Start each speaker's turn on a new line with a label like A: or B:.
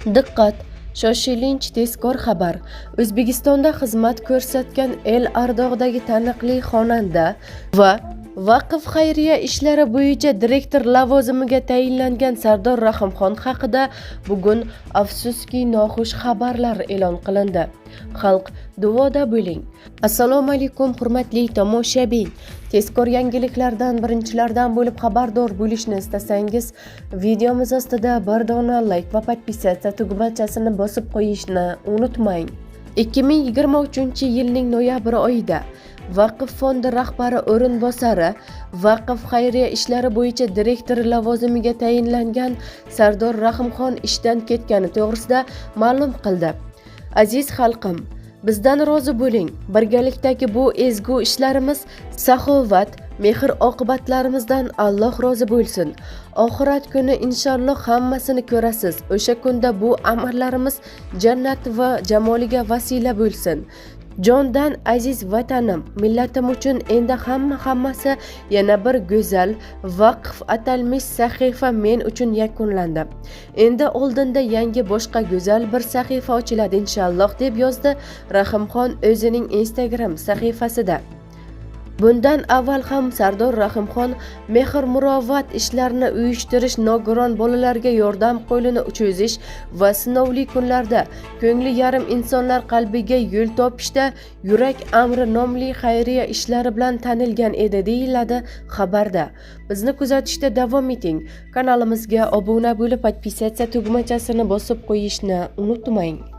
A: Diqqat! Shoshilinch tezkor xabar. O'zbekistonda xizmat ko'rsatgan el ardog'idagi taniqli xonanda va Vaqf xayriya ishlari bo'yicha direktor lavozimiga tayinlangan Sardor Rahimxon haqida bugun afsuski noxush xabarlar e'lon qilindi. Xalq, duoda bo'ling. Assalomu alaykum, hurmatli tomoshabin. Tezkor yangiliklardan birinchilardan bo'lib xabardor bo'lishni istasangiz, videomiz ostida bir dona like va подписаться tugmachasini bosib qo'yishni unutmang. 2023-yilning noyabr oyida Vaqf fondi rahbari o'rinbosari, Vaqf xayriya ishlari bo'yicha direktor lavozimiga tayinlangan Sardor Rahimxon ishdan ketgani to'g'risida ma'lum qildi. Aziz xalqim, bizdan rozi bo'ling. Birgalikdagi bu ezgu ishlarimiz, saxovat, mehr oqibatlarimizdan Alloh rozi bo'lsin. Oxirat kuni inshaalloh hammasini ko'rasiz. O'sha kunda bu amallarimiz jannat va jamoliga vasila bo'lsin. Jondan aziz vatanim, millatim uchun endi hammasi yana bir go'zal vaqf atalmish sahifa men uchun yakunlandi. Endi oldinda yangi boshqa go'zal bir sahifa ochiladi inshaalloh, deb yozdi Rahimxon o'zining Instagram sahifasida. Bundan avval ham Sardor Rahimxon mehr-muruvvat ishlarini uyushtirish, nogiron bolalarga yordam qo'lini cho'zish va sinovli kunlarda ko'ngli yarim insonlar qalbiga yo'l topishda Yurak amri nomli xayriya ishlari bilan tanilgan edi, deyiladi xabarda. Bizni kuzatishda davom eting. Kanalimizga obuna bo'lib, подписаться tugmachasini bosib qo'yishni unutmang.